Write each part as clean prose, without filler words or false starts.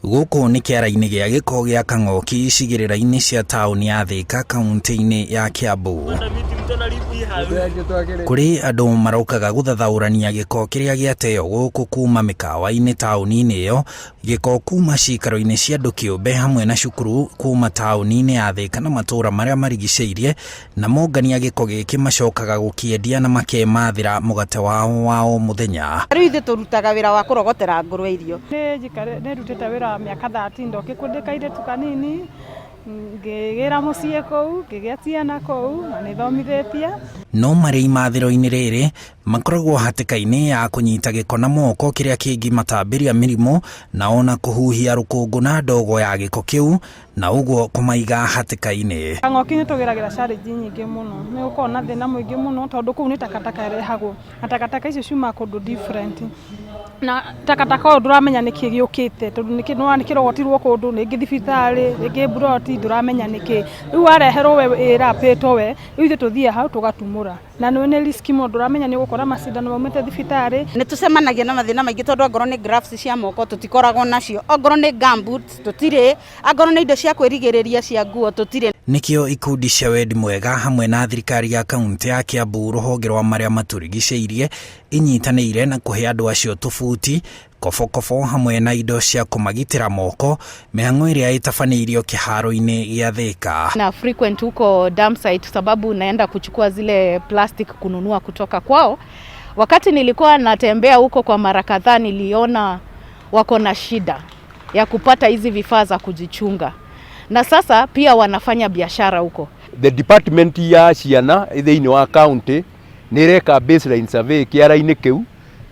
Gũkũ nĩ kĩara-inĩ gĩa gĩko gĩa Kang'oki icigĩrĩra-inĩ cia taũni ya Thĩka kaũntĩ-inĩ ya Kĩambu. Kũrĩ andũ marokaga gũthathaũrania gĩko kĩrĩa gĩateo gũkũ kuma mĩkawa-inĩ taũni-inĩ ĩyo, gĩko kuma ciikaro-inĩ cia andũ kĩũmbe hamwe na cukuru kuma taũni-inĩ ya Thĩka na matũũra marĩa marigicĩirie, na mongania gĩko gĩkĩ macokaga gũkĩendia na makemathĩra mũgate wao wa o mũthenya. Rĩu ithuĩ tũrutaga wĩra wa kũrogotera ngũrwe irio. Nĩ ndutĩte wĩra wa mĩaka 13 ndokĩ ndĩ kairĩtu kanini, ngĩgĩra mũciĩ kũu, ngĩgĩa ciana kũu na nĩ thomithĩtie. No marĩ imathĩro-inĩ rĩrĩ, makoragwo hatĩka-inĩ ya kũnyita gĩko na moko kĩrĩa kĩngĩmatambĩria mĩrimũ na ona kũhuhia rũkũngũ na ndogo ya gĩko kĩu na ũguo kũmaiga hatĩka-inĩ. Kang'oki nĩ tũgeragĩra challenge nyingĩ mũno, nĩ gũkoragwo na thĩna mũingĩ mũno tondũ kũu nĩ takataka ĩrehagwo na takataka icio ciumaga kũndũ different, na takataka ũyũ ndũramenya nĩkĩ gĩũkĩte tondũ nĩ kĩrogotirwo kũndũ, rĩngĩ thibitarĩ, rĩngĩ mburoti, ndũramenya nĩkĩ. Rĩu wareherwo we ĩrapĩtwo we, rĩu ithuĩ tũthiaga hau tũgatumũra na nĩ risk mũno, ndũramenya nĩ ũgũkora macindano maumĩte thibitarĩ. Nĩ tũcemanagia na mathĩna maingĩ tondũ angorwo nĩ gloves cia moko tũtikoragwo nacio, ongorwo nĩ gumboots tũtirĩ, angorwo nĩ indo cia kwĩrigĩrĩria cia nguo tũtirĩ. Nĩkĩo ikundi cia wendi mwega hamwe na thirikari ya kaunti ya Kiambu rũhonge rwa marĩa matũrigicĩirie inyitanĩire na kũhe andũ acio tũbuti, kobokobo hamwe na indo cia kũmagitĩra moko mĩhang'o ĩrĩa ĩtabanĩirio kĩharo-inĩ gĩa Thĩka. Na frequent huko dump site sababu naenda kuchukua zile plastic kununua kutoka kwao. Wakati nilikuwa natembea huko kwa mara kadhaa, niliona wako na shida ya kupata hizi vifaa za kujichunga, na sasa pia wanafanya biashara huko. The department ya ciana thĩinĩ wa county nĩ ĩreka baseline survey kĩara-inĩ kĩu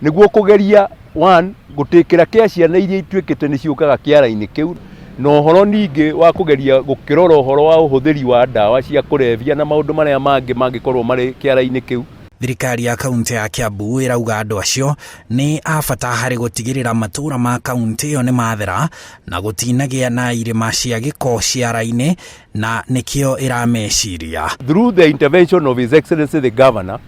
nĩguo kũgeria one gũtĩkĩra kĩa ciana iria ituĩkĩte nĩ ciũkaga kĩara-inĩ kĩu, na ũhoro ningĩ wa kũgeria gũkĩrora ũhoro wa ũhũthĩri wa ndawa cia kũrebia na maũndũ marĩa mangĩ mangĩkorwo marĩ kĩara-inĩ kĩu. Thirikari ya kaunti ya Kiambu ĩrauga andũ acio nĩ a bata harĩ gũtigĩrĩra matũũra ma kaunti ĩyo nĩ mathera na gũtinagĩa na irĩma cia gĩko ciara-inĩ, na nĩkĩo ĩrameciria. Through the intervention of His Excellency the Governor,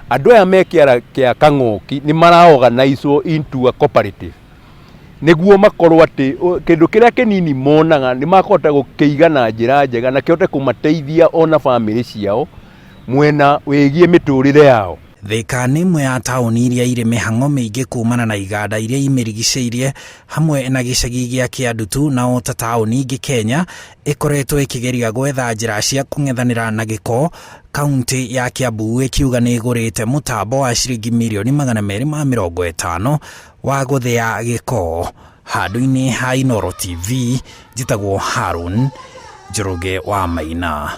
andũ aya me kĩara kĩa Kang'oki nĩ maraorganizwo into a cooperative nĩguo makorwo atĩ kĩndũ kĩrĩa kĩnini monaga nĩ makũhota gũkĩiga na njĩra njega na kĩhote kũmateithia ona bamĩrĩ ciao mwena wĩgiĩ mĩtũrĩre yao. Thĩka nĩ ĩmwe ya taũni iria irĩ mĩhang'o mĩingĩ kumana na iganda iria imĩrigicĩirie hamwe na gĩcagi gĩa Kĩandutu, na o ta taũni ingĩ Kenya ĩkoretwo ĩkĩgeria gwetha njĩra cia kũng'ethanĩra na gĩko. Kaunti ya Kiambu ĩkiuga nĩ ĩgũrĩte mũtambo wa ciringi mirioni 250 wa gũthĩa gĩko. Handũ-inĩ ha Inooro TV, njĩtagwo Harun Njoroge wa Maina.